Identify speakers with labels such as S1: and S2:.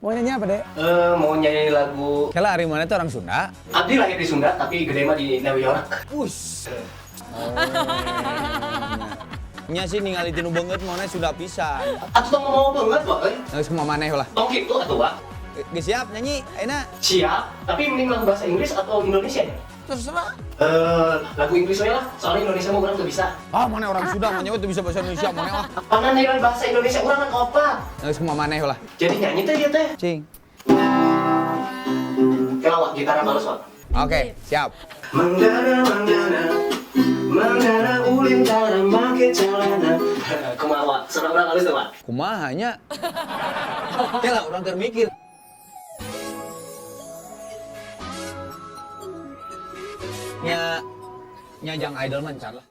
S1: Mau nyanyi apa, Dek?
S2: Mau nyanyi lagu.
S1: Kela ari mana tuh orang Sunda?
S2: Abdi lahir di Sunda, tapi gede mah di New York.
S1: Us. Oh. Nya sih ningali tinu beungeut mana sudah pisan.
S2: Atuh tong mau banget, Wak, euy.
S1: Geus kumaha maneh lah.
S2: Tong kitu atuh, Wak.
S1: Geus siap nyanyi, ayeuna.
S2: Siap, tapi mending lagu bahasa Inggris atau Indonesia ya?
S1: Terserah.
S2: Lagu Inggris we lah, soalnya Indonesia mah urang teu bisa.
S1: Ah, mana orang Sunda mah nyawa teu bisa bahasa Indonesia mana ah.
S2: Apaan nanya bahasa Indonesia urang kan opat.
S1: Geus kumaha maneh lah.
S2: Jadi nyanyi teh dia teh.
S1: Cing.
S2: Kela, Wak, gitar halus, Wak.
S1: Oke, siap.
S2: Manggana, manggana, manggana ulin tara make celana. Kumaha, Wak? Suara urang halus tuh, Wak.
S1: Kumaha nya? Kela urang keur mikir. Nya nya jang idol mah encan lah.